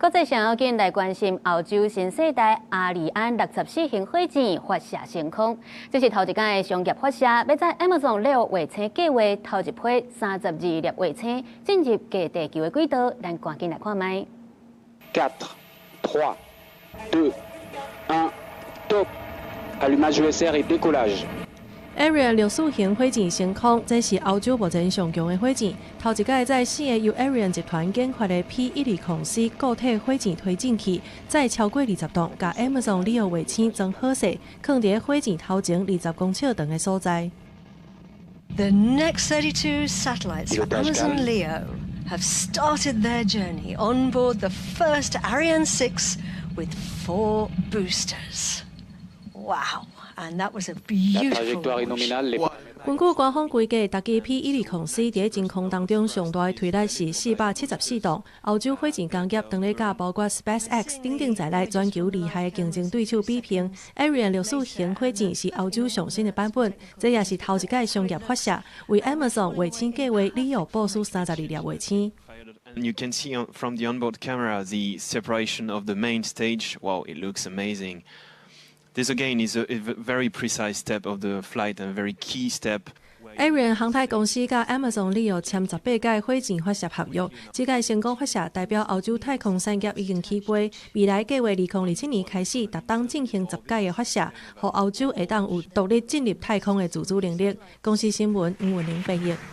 國際上要緊來關心歐洲新世代阿里安64型火箭發射成功，這是頭一擺的商業發射，欲載 Amazon Leo 衛星計畫頭一批32粒衛星進入近地球的軌道，咱趕緊來看覓。 4, 3, 2, 1, top. Allumage ESR et décollage. Ariane 64型火箭升空，這是歐洲目前上強的火箭。頭一擺載四个由 Ariane 集團研發的 P120C 固體火箭推進器，載超過20棟，共 Amazon Leo 衛星裝好勢，囥佇火箭頭前20公尺長的所在。 The next 32 satellites for Amazon Leo have started their journey on board the first Ariane 6 with four boosters. Wow! And that was a beautiful launch. 根據官方規計，逐支 P120C 佇真空當中上大的推力是474噸。歐洲火箭工業當咧佮包括 SpaceX 等等在內全球厲害的競爭對手比拼。Ariane 64型火箭是歐洲上新的版本，這也是頭一擺商業發射，為 Amazon 衛星計畫 Leo 部署32粒衛星。 You can see from the onboard camera the separation of the main stage. Wow, it looks amazing. This again is a very precise step of the flight and a very key step. Ariane 航太公司佮 Amazon Leo 簽18屆火箭發射合約，這擺成功發射代表歐洲太空產業已經起飛。未來計劃2027年開始，逐冬進行10擺的發射，予歐洲會當有獨立進入太空的自主能力。公視新聞吳文玲編譯。